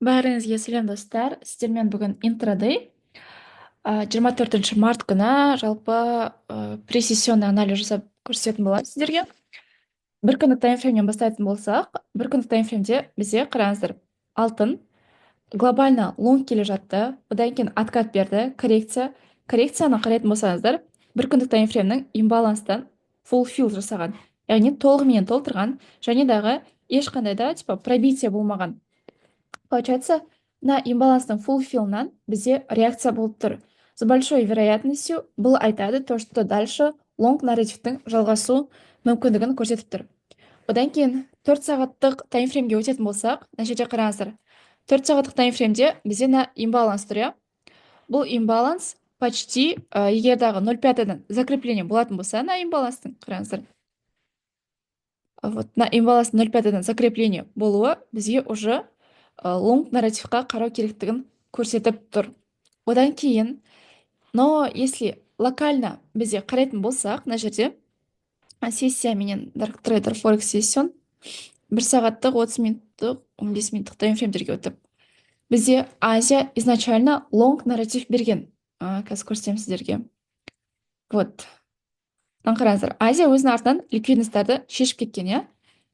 Бәріңізге сәлем, достар! Сіздермен бүгін интрадей. 24 март күні жалпы пресессионный анализ жасап көрсететін боламын сіздерге. Бір күндік таймфреймнен бастайтын болсақ, бір күндік таймфреймде бізде, қараңыздар, алтын глобально лонг келе жатты, одан кейін откат берді, коррекция. Коррекцияны қарайтын болсаңыздар, бір күндік таймфреймнің имбаланстан full fill жасаған, яғни толығымен толтырған және дағы ешқандай да типа пробитие болмаған. Получается, мына имбаланстың full fill-нан бізде реакция болып тұр. С большой вероятностью бұл айтады то, что дальше лонг нарративтің жалғасу мүмкіндігін көрсетіп тұр. Одан кейін 4 сағаттық таймфреймге өтетін болсақ, мына жерде қараңыздар, 4 сағаттық таймфреймде бізде мына имбаланс тұр, иә. Бұл имбаланс почти, егер дағы 0,5-дан закрепление болатын болса, мына имбаланстың, қараңыздар, вот мына имбаланстың 0,5-дан закрепление болуы бізге уже лонг нарративқа қарау керектігін көрсетіп тұр. Одан кейін, но если локально бізде қарайтын болсақ, мына жерде сессия менен Dark Trader Forex Session 1 сағаттық, 30 минуттық, 15 минуттық таймфреймдерге өтіп, бізде Азия изначально лонг нарратив берген. Қазір көрсетемін сіздерге. Вот мына қараңыздар, Азия өзінің артынан ликвидностьтарды шешіп кеткен, иә.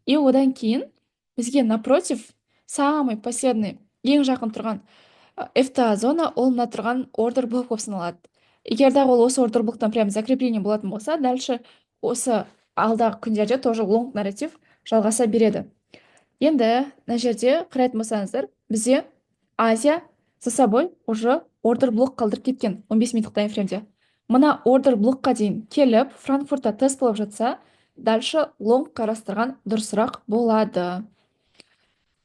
И одан кейін бізге напротив самый последний, ең жақын тұрған FTA зона, ол мына тұрған ордер блок болып саналады. Егер дағы ол осы ордер блоктан прям закрепление болатын болса, дальше осы алдағы күндерде тоже лонг нарратив жалғаса береді. Енді мына жерде қарайтын болсаңыздар, бізде Азия за собой уже ордер блок қалдырып кеткен 15 минуттық таймфреймде. Мына ордер блокқа дейін келіп, Франкфуртта тест болып жатса, дальше лонг қарастырған дұрысырақ болады.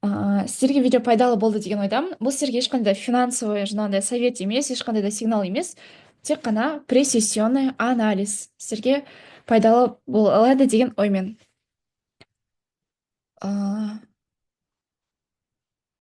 Сіздерге видео пайдалы болды деген ойдамын. Бұл сіздерге ешқандай да финансовый жаңағындай совет емес, ешқандай да сигнал емес, тек қана пресессионный анализ сіздерге пайдалы болады деген оймен.